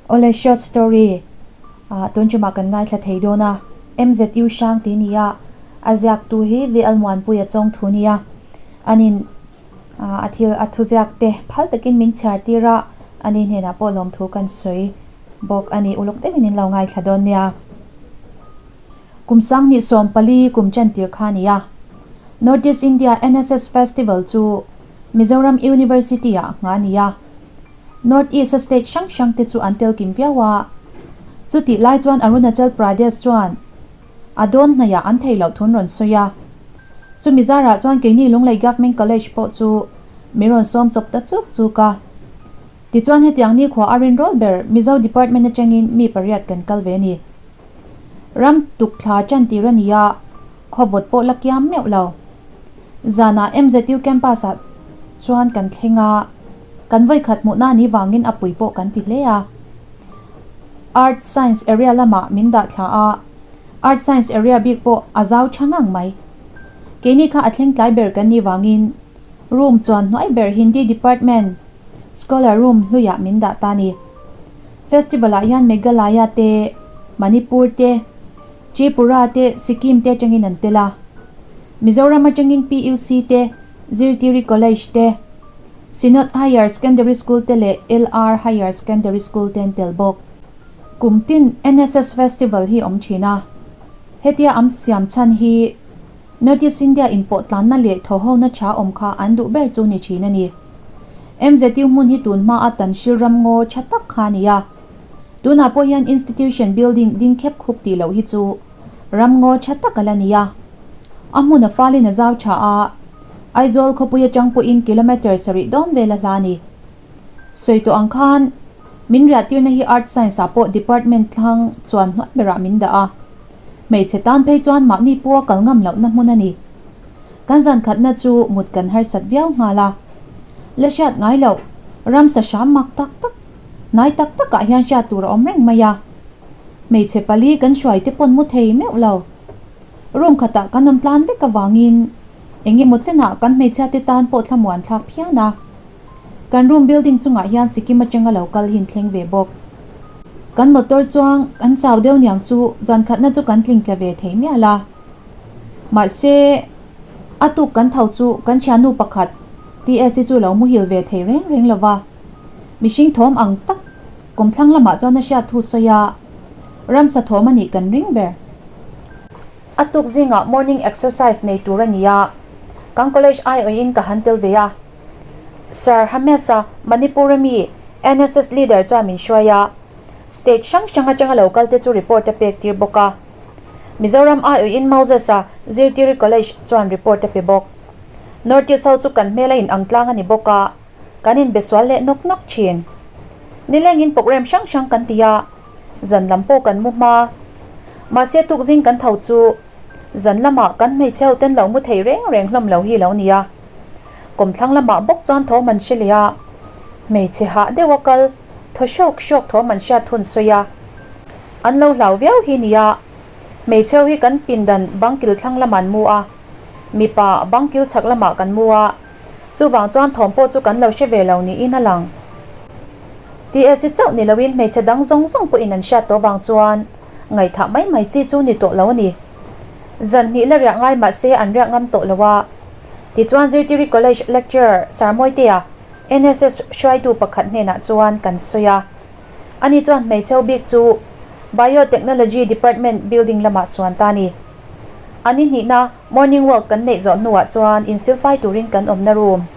Awle short story ah tun ṭumah kan ngaithla thei dawn a, MZU hrang tih a ni a, a ziaktu hi VL Muanpuia chawng thu a ni a, anin ah a thil a thuziak te phal takin min chhiar tir a, ani hnenah pawh lawmthu kan sawi bawk a ni, uluk deuhin in lo ngaithla dawn nia. Kum sanghnih 14 kum chantir kha a ni a, North East India NSS Festival chu Mizoram University ah nghah a ni a. North East a state hrang hrang te chu an tel kim viau a. Chutih lai chuan Arunachal Pradesh chuan a dawn hnaiah an theih loh thun rawn sawi a. Chumi zarah chuan keini Lunglei Government College pawh chu min rawn sawm chawp ta chuk chuk a. Tichuan hetiang nikhua a rinrawl ber Mizo Department atangin mi pariat kan kal ve a ni. Ram tuk thla tan tir a ni a, khawvawt pawh la kiam meuh lo. Zanah MZU campus ah chuan kan thleng a, kan vawikhat hmuhna ni vangin a pui pawh kan ti hle a. Art Science area lamah min dah thla a, Art Science area bik pawh a zau tha ngang mai. Keini kha a thleng tlai ber kan nih vangin room chuan hnuai ber Hindi department scholar room hluiah min dah ta ni. Festival ah hian Meghalaya te, Manipur te, Tripura te, Sikkim te atangin an tel a. Mizoram atangin PUC te, Zirtiri College te, Synod Higher Secondary School te leh LR Higher Secondary School te an tel bawk. Kum tin NSS Festival hi awm thin a. Hetia am siam chhan hi North East India inpawh tlanna leh thawhhona tha awm kha an duh ber chu ni thin a ni. MZU hmun hi tun hmaa Tanhril ram ngaw tha tak kha a ni a. Tunah pawh hian institution building ding khep khup tih loh hi chu ram ngaw tha tak a la ni a. A hmun a falin a zau tha a, Aizawl khawpui atang pawhin kilometre sarih dawn vel a hla a ni. Sawi tawh ang khan min riahtirna hi Art Science ah pawh department thlang chuan hnuai berah min dah a. Hmeichhe tan phei chuan mahni pawha kal ngam lohna hmun a ni. Kan zan khatna chu mut kan harsat viau nghal a. La hriat ngai loh, ramsa hram mak tak tak, hnai tak takah hian hriat tur a awm reng mai a. Hmeichhe pali kan hruai te pawn mu thei meuh lo. Room khatah kan awm tlan vek avangin eng emaw chenah kan hmeichhia te tan pawh thlamuan thlak phian a. Kan room building chungah hian Sikkim atanga lo kal hi an thleng ve bawk. Kan motor chuang kan chau deuh niang chu zan khatna chu kan tling tla ve thei mial a. Mahse, a tuk kan tho chu kan thiannu pakhat TS hi chu lo muhil ve thei reng reng lo va. Mihring thawm ang tak kawmthlang lamah chuan a hriat thu sawi a, ramsa thawm a nih kan ring ber. A tuk zingah morning exercise nei tur a ni a, kan college aiawhin ka han tel ve a. Sir Hamesa, Manipur ami NSS leader chuan min hruai a, state hrang hrang atanga lo kal te chu report a pek tir bawk a. Mizoram aiawhin Moses-a Zirtiri College chuan report a pe bawk. North East ho chu kan hmel a inang tlang a ni bawk a, kan inbe sual leh nawk nawk thin. Nilengin programme hrang hrang kan ti a, zan lam pawh kan mu hma. Mahse tukzing kan tho chu zan lamah kan hmeichhe ho ten lo mu thei reng reng hlawm lo hi lo nia. Kawmthlang lamah bawk chuan thawm an hre leh a, hmeichhe hah deuh a kal thaw hrawk hrawk thawm an hriat thun sawi a. An lo hlau viau hi nia, hmeichhe ho hi kan pindan bangkil thlang lamah an mu a, mipa bangkil chhak lamah kan mu a, chuvang chuan thawm pawh chu kan lo hre ve lo niin a lang. TSC chauh ni loin hmeichhe dang zawng zawng pawhin an hriat tawh vang chuan ngaihthah mai mai chi chu ni tawh lo a ni. Zan hnih la riah ngai mahse an riah ngam tawh lo a. Tichuan Zirtiri College lecturer Sir Mawitea, NSS hruaitu pakhat hnenah chuan kan sawi a. Ani chuan hmeichheu bik chu Biotechnology Department building lamah suan ta a ni. A ni hnihna morning walk kan neih zawh hnuah chuan insilfai turin kan awmna room,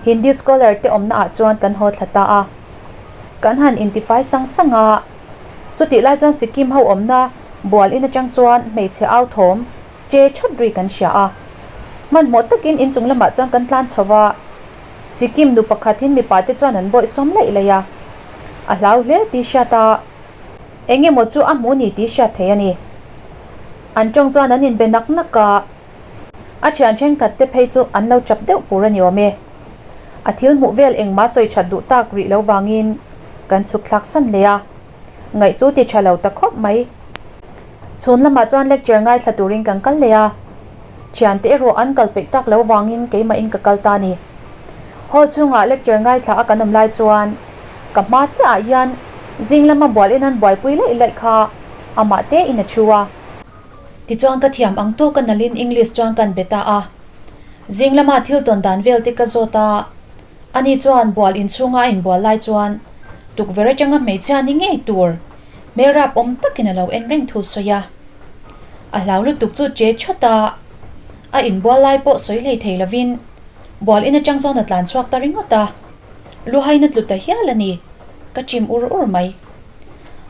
Hindi scholar te awmna ah chuan kan haw thla ta a. Kan han intifai sang sang a. Chutih lai chuan Sikkim ho awmna bual in atang chuan hmeichhe au thawm che thut ri kan hria a. Hmanhmawh takin inchung lamah chuan kan tlan chho a. Sikkim nu pakhatin mipa te chuan an bawih sawm laih laih a. A hlau hle tih hriat a, eng emaw chu a hmu ni tih hriat thei a ni. An tawng chuan an inbe nak nak a, a thian thenkhat te phei chu an lo tap deuh pur a ni awm e. A thil hmuh vel engmah sawi that duh tak rih lo vangin kan chhuk thlak san hle a, ngaih chu ti tha lo ta khawp mai. Chhun lamah chuan lecture ngaithla turin kan kal leh a, thiante erawh an kal peih tak lo vangin keimahin ka kal ta a ni. Hall chhungah lecture ngaithla a kan awm lai chuan ka hma chiahah hian Zing lama bual in an buaipui laih laih kha amah te in a thu a. Tichuan ka thiam ang tawk a nalhin English chuan kan be ta a. Zing lama thil tawn dan vel te ka zawt a, ani chuan bual inchhunga a inbual lai chuan tukverh atanga hmeichhia ni ngei tur hmel rap awm takin a lo en reng thu sawi a. A hlau lutuk chu che thawt a, a inbual lai pawh sawi hlei thei lovin bual in atang chuan a tlan chhuak ta ringawt a. Luhain a tlu ta hial a ni, ka chim ur ur mai.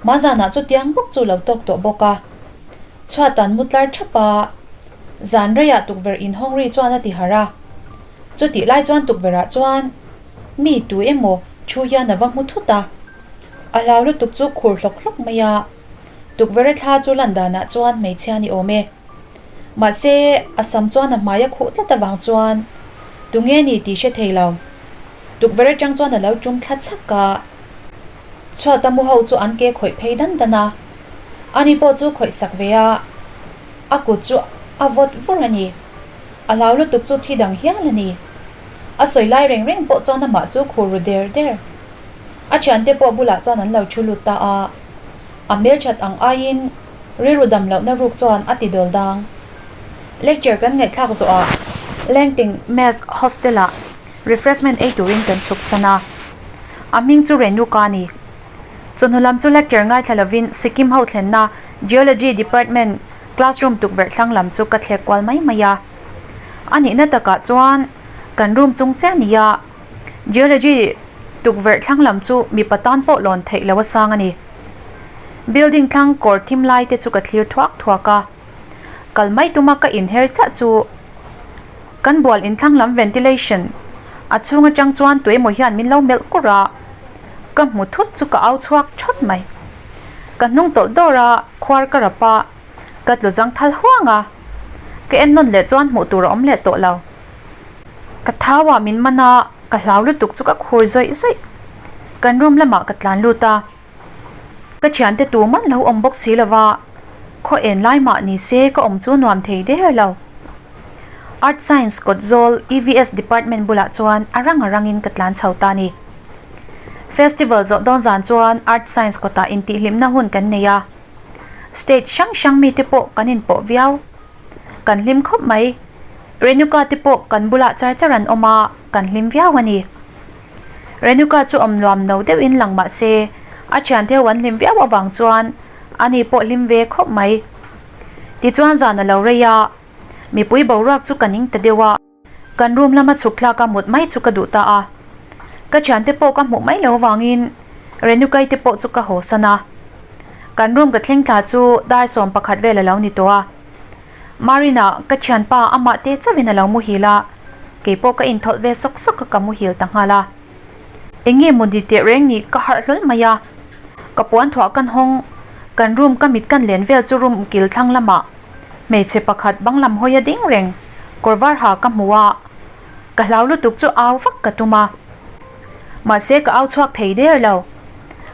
Hma zanah chu tiang bawk chu lo tawk tawh bawk a. Chhuat an mu tlar thap a, zan reiah tukverh inhawng ri chuan a ti harh a. Chutih lai chuan tukverhah chuan mi tu emaw thu hian a va hmu thut a. A hlau lutuk chu khur hlawk hlawk mai a, tukverh a thla chu lan danah chuan hmeichhia ni awm e. Mahse, a sam chuan a hmai a khuh tlat avang chuan tunge ni tih hre thei lo. Tukverh atang chuan a lo tum thla chhak a, chhuat a mu ho chu an ke khawih phei dan dan a, ani pawh chu khawih sak ve a, a kut chu a vawt vur a ni. A hlau lutuk chu thi dang hial a ni. A sawi lai reng reng pawh chuan amah chu khur ru der der. A thiante pawh bulah chuan an lo thu lut ta a, a hmelthat ang aiin Rilru dam lohna ruk chuan a ti dawl dang. Lecture kan ngaihthlak zawhah Lengting Mess Hostel-ah refreshment ei turin kan chhuk san a. A hming chu Renuka a ni. Chawhnu lam chu lecture ngaithla lovin Sikkim ho thlenna Geology Department classroom tukverh thlang lam chu ka thlek kual mai mai a. A nihna takah chuan kan room chung chiah a ni a, Geology tukverh thlang lam chu mipa tan pawh lawn theih lo a sang a ni. Building thlang kawr thim lai te chu ka thlir thuak thuak a, kal mai tuma ka inher chiah chu kan bual inthlang lam ventilation a chhung atang chuan tuemaw hian min lo melh kur a, ka hmu thut chu ka au chhuak thawt mai. Ka hnung tawlh dawr a, khuar ka rap a, ka tlu zang thal huang a, ka en nawn leh chuan hmuh tur a awm leh tawh lo. Ka thau ah min man a, ka hlau lutuk chu ka khur zawih zawih. Kan room lamah ka tlan lut a, ka thiante tu man lo awm bawk si lova, khaw en lai mah ni se ka awm chu nuam thei der lo. Art Science kawt zawl EVS department bulah chuan a rang a rangin ka tlan chho ta ni. Festival zawh dawn zan chuan Art Science kawtah intihhlimna hun kan nei a, state hrang hrang mite pawh kan inpawh viau. Kan hlim khawp mai. Renuka te pawh kan bulah char char an awm a, kan hlim viau a ni. Renuka chu awm nuam no deuhin lang mah se, a thiante ho an hlim viau avang chuan ani pawh hlim ve khawp mai. Tichuan zan a lo rei a, mipui boruak chu ka ning ta deuh a. Kan room lama chhuk thlak a mut mai chu ka duh ta a. Ka thiante pawh ka hmuh mai lo avangin Renukai te pawh chu ka haw san a. Kan room ka thleng thla chu dar 11 vel a lo ni tawh a. Marina ka thianpa amah te chauhin a lo muhil a, kei pawh ka inthawlh ve sawk sawk a ka muhil ta nghal a. Eng nge maw ni teh reng ni ka harh hlawl mai a. Ka puan thuah kan hawng, kan room ka mit kan len vel chu room kil thlang lamah Hmeichhe pakhat bang lam hawi a ding reng, kawr var ha ka hmu a, ka hlau lutuk chu au vak ka tum a. Mahse ka au chhuak thei der lo.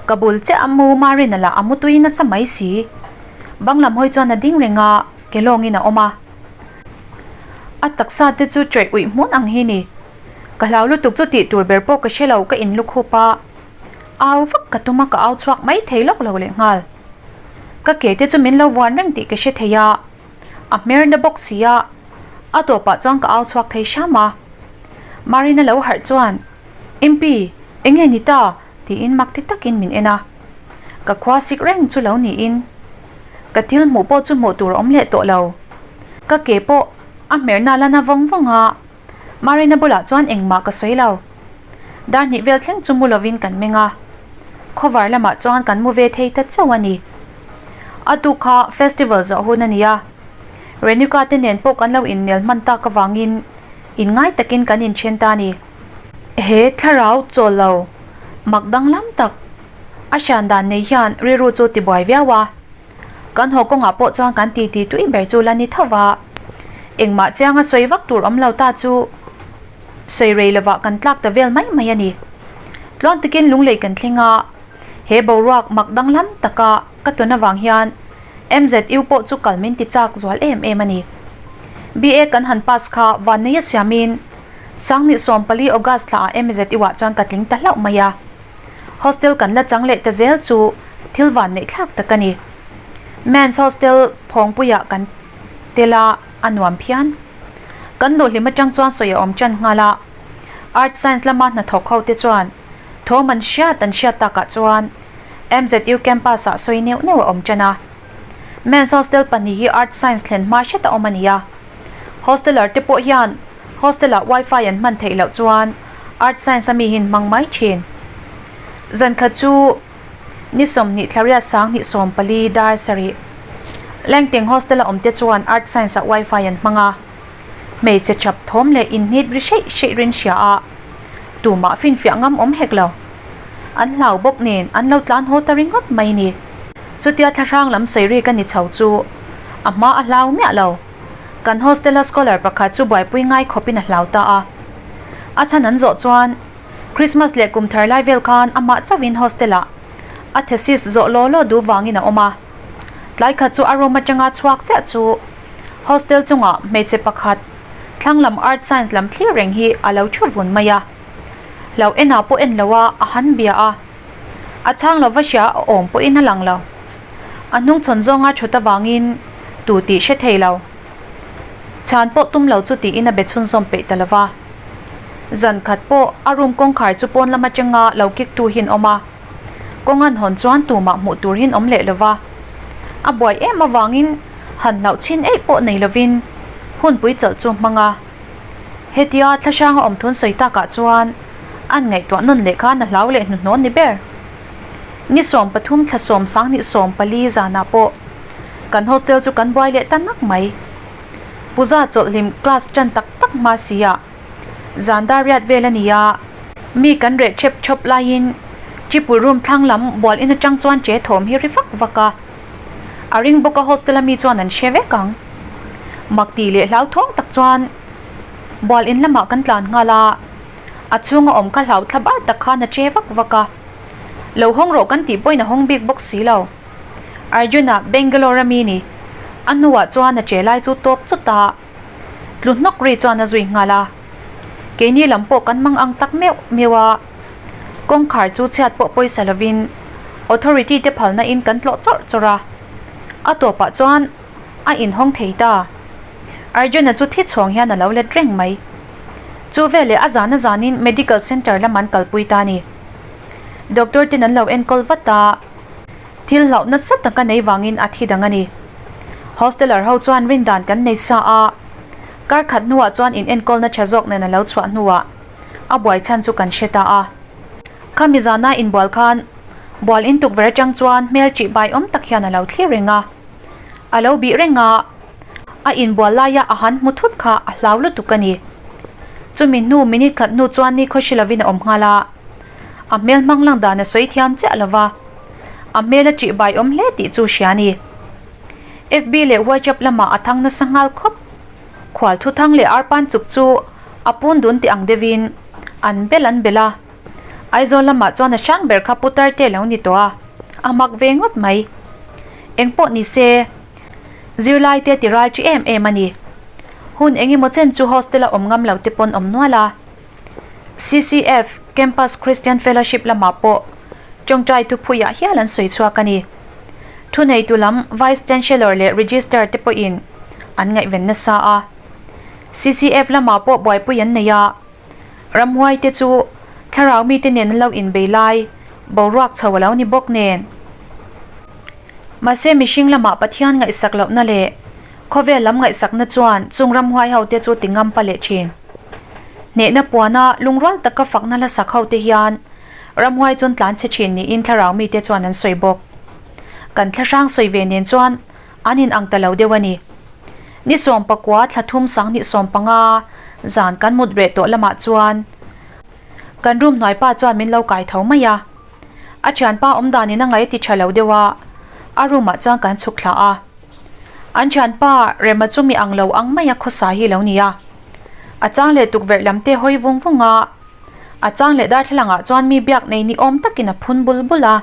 Ka bul chiah a mu Marina lah a mu tui nasa mai si. Bang lam hawi chuan a ding reng a, ke lawngin a awm a. A taksa te chu ṭawih uih hmun ang hi ni. Ka hlau lutuk chu tih tur ber pawh ka hre lo ka inlukhup a. Au vak ka tum a ka au chhuak mai thei lawk lo lehnghal. Ka ke te chu min lo vuan reng tih ka hre thei a, a hmer na bawk si a, a tawpah chuan ka au chhuak thei hram a. Marina lo harh chuan, Mp, eng nge ni ta? tiin mak ti takin min en a. Ka khua sik reng chu lo niin ka thil hmuh pawh chu hmuh tur a awm leh tawh lo. Ka ke pawh a hmer na la na vawng vawng a. Marina bulah chuan engmah ka sawi lo. Dar hnih vel thleng chu mu lovin kan meng a, khawvar lamah chuan kan mu ve thei ta chauh a ni. A tuk kha festival zawh hun a ni a, Renuka te nen pawh kan lo innel hman tak avangin inngai takin kan inthen ta a ni. He thlarau chawl lo mak danglam tak a hrian dan nei hian rilru chu tibuai viau a. Kan haw kawngah pawh chuan kan titi tui ber chu la ni tho va, engmah chianga sawi vak tur awm lo ta chu sawi rei lovah kan tlak ta vel mai mai a ni. Tluang takin lunglei kan thleng a, he boruak mak danglam taka ka tawn avang hian MZU pawh chu kal min ti chak zual em em a ni. BA kan han pass kha vanneia siamin Sangni 14 August thlaah MZU ah chuan ka tling ta hlauh mai a. Hostel kan la chang leh ta zel chu thil van neih thlak tak a ni. Men's hostel phawngpuiah kan tel a, a nuam phian. Kan luhhlim atang chuan sawi a awm tan nghal a. Arts Science lama hnathawk ho te chuan thawm an hriat an hriat takah chuan MZU campus ah sawi neuh neuh a awm tan a. Men's hostel pahnih hi Arts Science thlen hma hret a awm a ni a. Hosteler te pawh hian hostel ah wifi an hman theih loh chuan Arts Science a mi hi an hmang mai thin. Zan khat chu ni 20 thlariat 2014 dar sarih Lengteng hostel a awm te chuan Arts Science ah wifi an hmang a. Hmeichhe chap thawm leh inhnit ri hreih hreih rin hria a, tumah finfiah ngam awm hek lo. An hlau bawk nen an lo tlan haw ta ringawt mai ni. Chutia thlahrang lam sawi ri ka ni chho chu a hma a hlau miah lo. Kan hostel-a scholar pakhat chu buaipui ngai khawpin a hlau ta a. A chhan an zawh chuan Christmas leh kum thar lai vel khan amah chauhin hostel-ah a thesis zawh law law duh vangin a awm a. Tlai khat chu a room atanga chhuak chiah chu Hostel chungah hmeichhe pakhat thlang lam Art Science lam thlir reng hi a lo thu vun mai a. Lo enah pawh en lo a, a han bia a. A chhang lo va hria a awm pawhin a lang lo. A hnung chhawn zawnga thut avangin tu tih hre thei lo. Chhan pawh tum lo chu tiin a be chhunzawm peih ta lo va. Zan khat pawh a room kawngkhar chu pawn lam atanga lo kick tu hi an awm a. Kawng an hawn chuan tumah hmuh tur hi an awm leh lo va. A buai em avangin han hlauh chhin eih pawh nei lovin hunpui chawlh chu hmang a. Hetia thlahrang a awm thun sawi takah chuan an ngaihtuah nawn leh khan a hlau leh hnuhnawh ni ber. Ni 13 thla 10 2014 zanah pawh kan hostel chu kan buai leh ta nak mai. Puja chawlhhlim class tan tak tak hma si a, zan dar riat vel a ni a, mi kan reh thep thawp laiin Triple room thlang lam bual in atang chuan che thawm hi ri vak vak a. A ring bawk a hostel a mi chuan an hre vek ang. Mak tih leh hlauthawng tak chuan bual in lamah kan tlan nghal a, a chhunga awm kha hlau thla bar tak khan a che vak vak a. Lo hawng rawh kan tih pawhin a hawng bik bawk si lo. Arjun-a Bangalore a mi ni. A hnuah chuan a che lai chu tawp chut a, tlu hnawk ri chuan a zui nghal a. Keini lam pawh kan mang ang tak meuh meuh a, kawngkhar chu chhiat pawh pawisa lovin authority te phalna in kan tlawh chawrh chawrh a. A tawpah chuan a inhawng thei ta. Arjun-a chu thi chhawng hian a lo let reng mai. Chu veleh a zan a zanin medical centre lam an kalpui ta a ni. Doctor ten an lo enkawl vat a, thil hlauh nasa tak a nei vangin a thi dang a ni. Hosteler ho chuan rindan kan nei sa a, kar khat hnuah chuan in enkawlna tha zawk nen a lo chhuah hnuah a buai chhan chu kan hre ta a. Khami zana inbual khan bual in tukverh atang chuan hmel ṭih bai awm tak hian a lo thlir reng a. A lo bih reng a, a inbual laia a han hmu thut kha a hlau lutuk a ni. Chumi hnu minute khat hnu chuan ni khawhri lovin a awm nghal a, a hmel hmang lang dan a sawi thiam chiah lo va, a hmel a ṭih bai awm hle tih chu hria a ni. FB leh WhatsApp lamah a thang nasa nghal khawp. Khual thuthang leh arpan chuk chu a pun dun tih ang deuhin an bel an bel a. Aizawl lamah chuan a hrang ber kha putar te lo ni tawh a, a mak ve ngawt mai. Engpawh ni se, zirlai te ti ral chi em em a ni. Hun eng emaw chen chu hostel a awm ngam lo te pawn awm nual a. CCF, Campus Christian Fellowship lamah pawh tawngtai thuphuiah hial an sawi chhuak a ni. Thuneitu lam Vice Chancellor leh Registrar te pawhin an ngaihven nasa a. CCF lamah pawh buaipui an nei a, ramhuai te chu thlarau mite nen an lo inbei lai boruak chho a lo ni bawk nen. Mahse mihring lamah Pathian ngaihsak lohna leh khawvel lam ngaihsakna chuan chung ramhuai ho te chu ti ngam pa leh thin. Hnehna puana lungrual taka fakna hlasak ho te hian ramhuai chuan tlan chhe thin niin thlarau mite chuan an sawi bawk. Kan thlahrang sawi ve nen chuan an in ang ta lo deuh a ni. Ni 19 thla 3 2015 zan kan mut reh tawh lamah chuan kan room hnuai pa chuan min lo kai tho mai a. A thianpa awm danin a ngaih a ti tha lo deuh a, a room ah chuan kan chhuk thla a. An thianpa Rema chu mi ang lo ang mai a khawsa hi lo ni a. A chang leh tukverh lam te hawi vung vung a, a chang leh darthlalang ah chuan mi biak nei ni awm takin a phun bul bul a.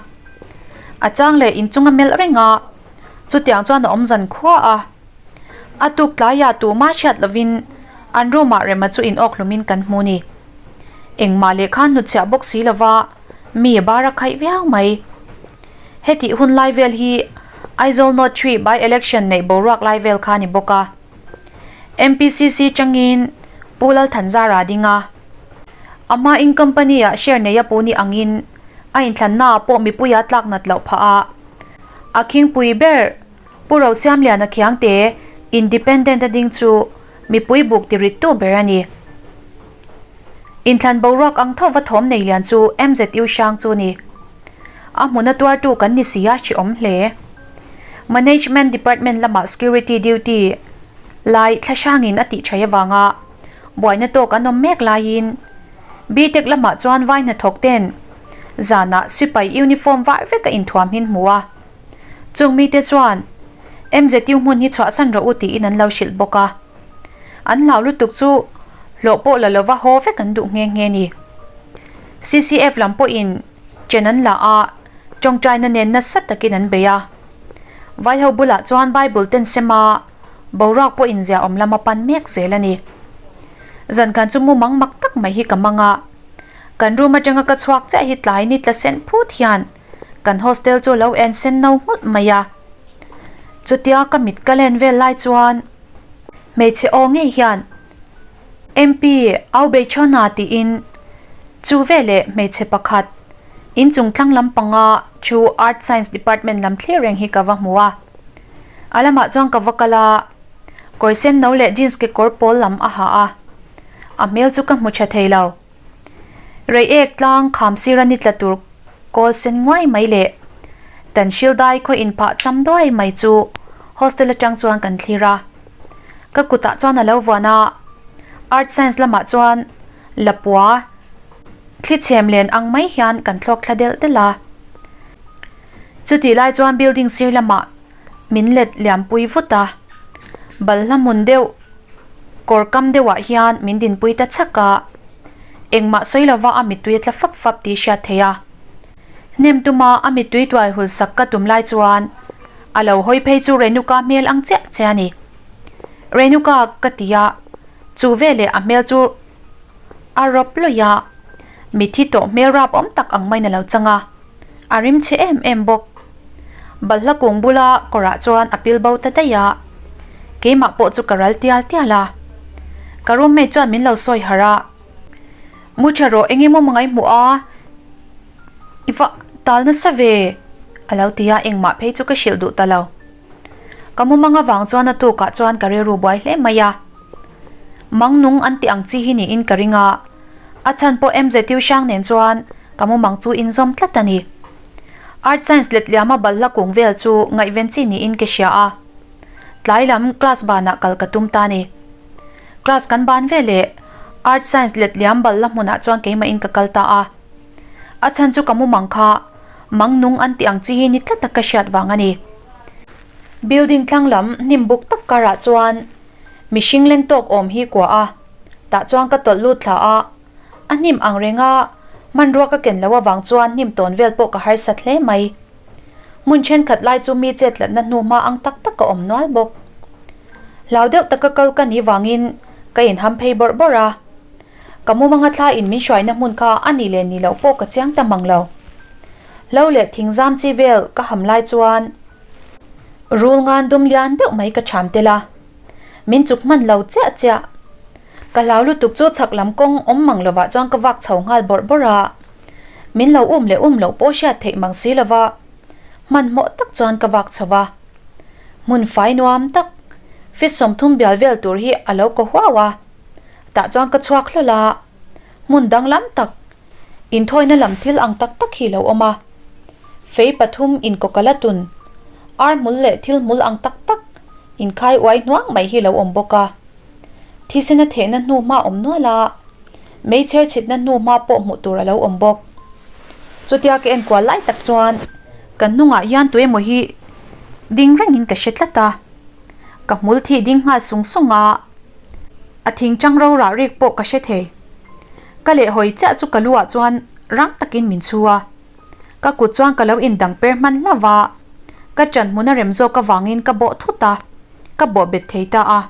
A chang leh inchung a melh reng a, chutiang chuan a awm zan khua a. A tuk tlaiah tumah hriat lovin an room ah Rema chu in awk hlumin kan hmu ni. Engmah lehkha hnutchhiah bawk si lova. Mi a bar a khaih viau mai. Hetih hun lai vel hi Aizawl North Three by election neih boruak lai vel kha a ni bawk a. MPCC tangin Pu Lalthanzara a ding a. A hmain company ah share nei a pu ni angin a inthlanna ah pawh mipui a tlak nat loh phah a. A khingpui ber Pu Rosiamliana Khiangte Independent a ding chu mipui buk tirittu ber a ni. Inthlan boruak ang tho va thawm nei lian chu MZU hrang chu ni. A hmuna tuartu kan ni si a hrehawm hle. Management Department lamah security duty lai thla hrangin a tih thaih avanga buaina tawk an awm mek laiin B-Tech lamah chuan vai hnathawk ten zanah sipai uniform var veka inthuam hin hmu a. Chung mite chuan MZU hmun hi chhuahsan rawh u tiin an lo hrilh bawk a. An hlau lutuk chu hlawh pawh la lova haw vek an duh nghe nghe ni. CCF lam pawhin chen an la a, tawngtaina nen nasa takin an bei a. Vaiho bulah chuan Bible ten sem a, boruak pawhin ziaawm lam a pan mek zel a ni. Zan khan chu mumang mak tak mai hi ka mang a, kan room atanga ka chhuak chiah hi tlai ni tla sen phut hian kan hostel chu lo en sen no nghulh mai a. Chutia ka mit ka len vel lai chuan hmeichhe aw ngei hian MP au Beichhona tiin chu veleh hmeichhe pakhat inchung tlang lampanga chu Art Science Department lam thlir reng hi ka va hmu a. A lamah chuan ka va kal a, kawr sen no leh jeans kekawr pawl lam a ha a, a hmel chu ka hmu tha thei lo. Reiek tlang kham sira ni tla tur kawl sen nguai mai leh Tanhril dai khaw inphah cham duai mai chu hostel atang chuan kan thlir a. Ka kutah chuan a lo vuan a, Art Science lamah chuan Lapua thli chhem len ang mai hian kan thlawk thla delh delh a. Chutih lai chuan building sir lamah min let liampui vut a, balhla hmun deuh kawr kam deuhah hian min dinpui ta chhak a, engmah sawi lova a mittui a tla fap fap tih hriat theih a. Hnem tuma a mittui tuai hul sak ka tum lai chuan a lo hawi phei chu Renuka hmel ang chiah chiah a ni. Renuka ka ti a, chu veleh a hmel chu a rawp lawih a, mithi tawh hmel rap awm tak ang maiin a lo chang a. A rim chhe em em bawk. Balhla kung bula kawrah chuan a pil bo ta daih a, keimah pawh chu ka ral tial tial a. Ka roommate chuan min lo sawi harh a, Mu tha rawh eng emaw mangai hmuh a, i va tal nasa ve a lo ti a, engmah phei chu ka hrilh duh ta lo. Ka mumang avang chuan a tukah chuan ka rilru buai hle mai a. Mang nung an tih ang chi hi niin ka ring a, a chhan pawh MZU hrang nen chuan ka mumang chu inzawm tlat a ni. Art Science letliama balhla kung vel chu ngaihven chi niin ka hria a, tlai lam class banah kal ka tum ta a ni. Class kan ban veleh Art Science letliam balhla hmunah chuan keimahin ka kal ta a. A chhan chu ka mumang kha mang nung an tih ang chi hi ni tlat a ka hriat vang a ni. Building thlang lam hnim buk tak karah chuan mihring leng tawk awm hi kua a, tah chuan ka tawlh lut thla a, a hnim ang reng a, hmanrua ka ken loh avang chuan hnim tawn vel pawh ka harsat hle mai. Hmun thenkhat lai chu mi chet tlatna hnu hma ang tak tak a awm nual bawk. Hlau deuh taka kal ka nih vangin ka inham phei bawrh bawrh a, ka mumanga thla in min hruaina hmun kha a nih leh nih loh pawh ka chiang ta mang lo. Hlo leh thingzam chi vel ka ham lai chuan rul ngan dum lian deuh mai ka ṭham tel a, min chuk hman lo chiah chiah. Ka hlau lutuk chu chhak lam kawng awm mang lovah chuan ka vak chho nghal bawrh bawrh a, min lo um leh um loh pawh hriat theih mang si lova hmanhmawh tak chuan ka vak chho va. Hmun fai nuam tak, fit 30 bial vel tur hi a lo kaw huau a, tah chuan ka chhuak hlawl a, hmun danglam tak, Inthawina lam thil ang tak tak hi lo awm a, fei pathum inkawkala tun, ar hmul leh thil hmul ang tak tak inkhai uai hnuang mai hi lo awm bawk a. Thisena thehna hnu hma awm nual a, meichher chhitna hnu hma pawh hmuh tur a lo awm bawk. Chutia ka enkual lai tak chuan kan hnungah hian tuemaw hi ding rengin ka hre tlat a, ka hmul thih ding nghal sung sung a, a thing chang rorah rik pawh ka hre thei. Ka lehhawi chiah chu ka luah chuan rang takin min chhu a, ka kut chuan ka lo indang per hman hlauh a, ka ṭan hmun a rem zawk avangin ka bawh thut a, ka bawh bet thei ta a,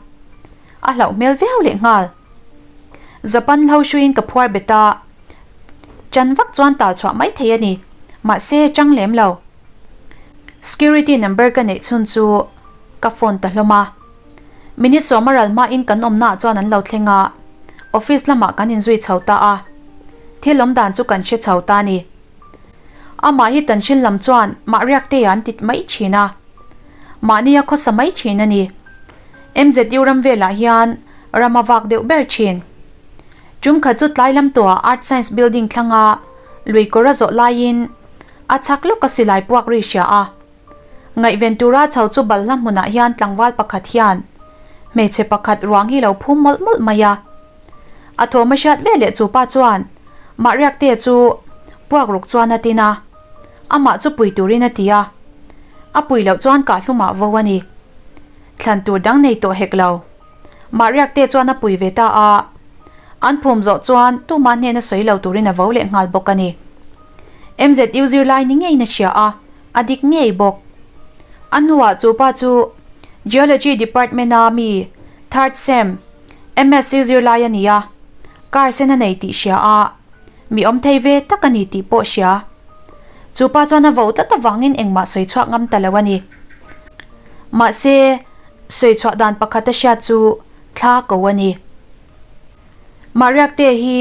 a hlauh hmel viau leh nghal. Japan hlo hruiin ka phuar bet a, Ṭan vak chuan tal chhuah mai thei a ni, mahse ṭang lem lo. Security number ka neih chhun chu ka phone ta hlawm a. Minute sawma ral hmain kan awmnaah chuan an lo thleng a, office lamah kan inzui chho ta a. Thil awm dan chu kan hre chho ta a ni. Amah hi Tanhril lam chuan mah riakte an ti mai thin a, mahni a khawsa mai thin a ni. MZU ram velah hian ram a vak deuh ber thin. Tum khat chu tlai lam tuah Art Science Building thlanga lui kawr a zawh laiin a chhak lawk a silai puak ri hria a. Ngaihven tura chho chu balhla hmunah hian tlangval pakhat hian hmeichhe pakhat ruang hi lo phum mawlh mawlh mai a. A thawm a hriat veleh chu pa chuan Mahriakte chu puak ruk chuan a tin a, amah chu pui turin a ti a. A pui loh chuan kahhlumah vo a ni. Thlan tur dang nei tawh hek lo. Mahriakte chuan a pui ve ta a, an phum zawh chuan tuma hnena sawi lo turin a vo leh nghal bawk a ni. MZU zirlai ni ngeiin a hria a, a dik ngei bawk. A hnuah chu pa chu Geology Department-a mi third sem MSc zirlai a ni a, car sen a nei tih hria a, mi awm thei ve tak a ni tih pawh hria. Chu pa chuan a vo tlat avangin engmah sawi chhuak ngam ta lo a ni. Mahse, sawi chhuah dan pakhat a hriat chu thla ko a ni. Mahriakte hi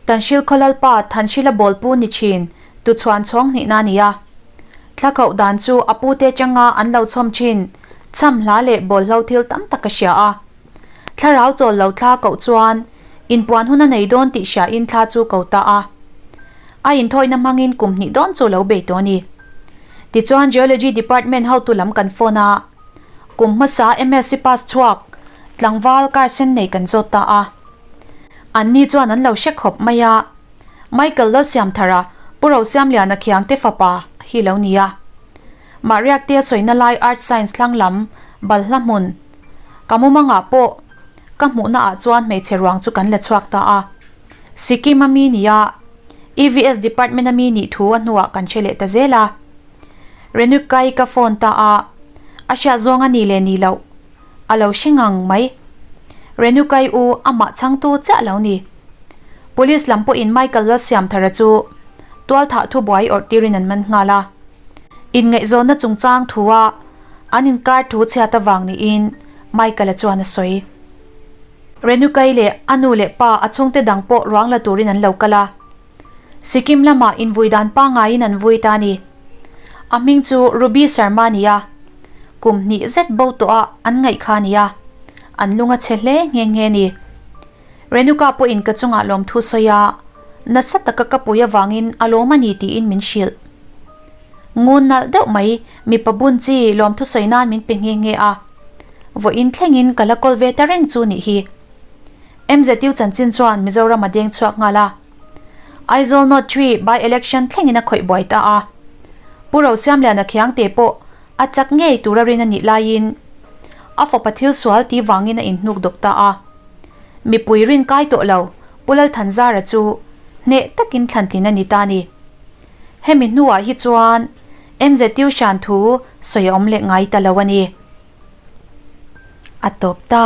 Tanhril Khawlalpa Thanhrila Bawlpu ni thin tuchhuan chhawng hnihna a ni a. Thla koh dan chu a pute atanga an lo chhawm thin chham hla leh bawlhlo thil tam tak a hria a. Thlarau chawl lo thla koh chuan inpuan hun a nei dawn tih hriain thla chu ko ta a. A inthawihna hmangin kum hnih dawn chu lo bei tawh a ni. Tichuan Geology Department hotu lam kan phone a. Kum hmasa MSc pass chhuak tlangval car sen nei kan zawt ta a. Anni chuan an lo hre khawp mai a, Michael Lalsiamthara Pu Rosiamliana Khiangte fapa hi lo ni a. Mahriakte a sawina lai Art Science thlang lam balhla hmun ka mumangah pawh ka hmuhna ah chuan hmeichhe ruang chu kan la chhuak ta a. Sikkim a mi nia EVS department a mi nih thu a hnuah kan hre leh ta zel a. Renuka-i ka phone ta a, a hriat zawng a ni leh ni loh a lo hre ngang mai. Renuka-i u amah chhangtu chiah lo ni. Police lam pawhin Michael Lalsiamthara chu tualthah thubuai awrh tirin an man nghal a. Inngaihzawnna chungchang thua an inkar thu chhiat avang niin Michael-a chuan a sawi. Renuka-i leh a nu leh pa a chhungte dang pawh ruang la turin an lo kal a. Sikkim lamah invui dan pangaiin an vui ta a ni. A hming chu Ruby Sharma a ni a, kum hnih zet bo tawh a an ngaih kha a ni a, an lung a chhe hle nghe nghe a ni. Renuka pawhin ka chungah lawmthu sawi a, nasa taka ka pui avangin a lawm a ni tiin min hrilh. Ngun nalh deuh mai mipa bun chi lawmthu sawi nan min pe nghe nghe a, vawiin thlengin ka la kawl ve ta reng chu nih hi. MZU chanchin chuan Mizoram a deng chhuak nghal a. Aizawl North Tree by election thlengin a khawih buai ta a. Pu Rosiamliana Khiangte pawh a chak ngei tura rin a nih laiin a fapa thil sual ti vangin a inhnuk dawk ta a. Mipui rin kai tawh lo Pu Lalthanzara chu hneh takin thlantlin a ni ta a ni. Hemi hnuah hi chuan MZU hran thu sawi a awm leh ngai ta lo a ni. A tawp ta.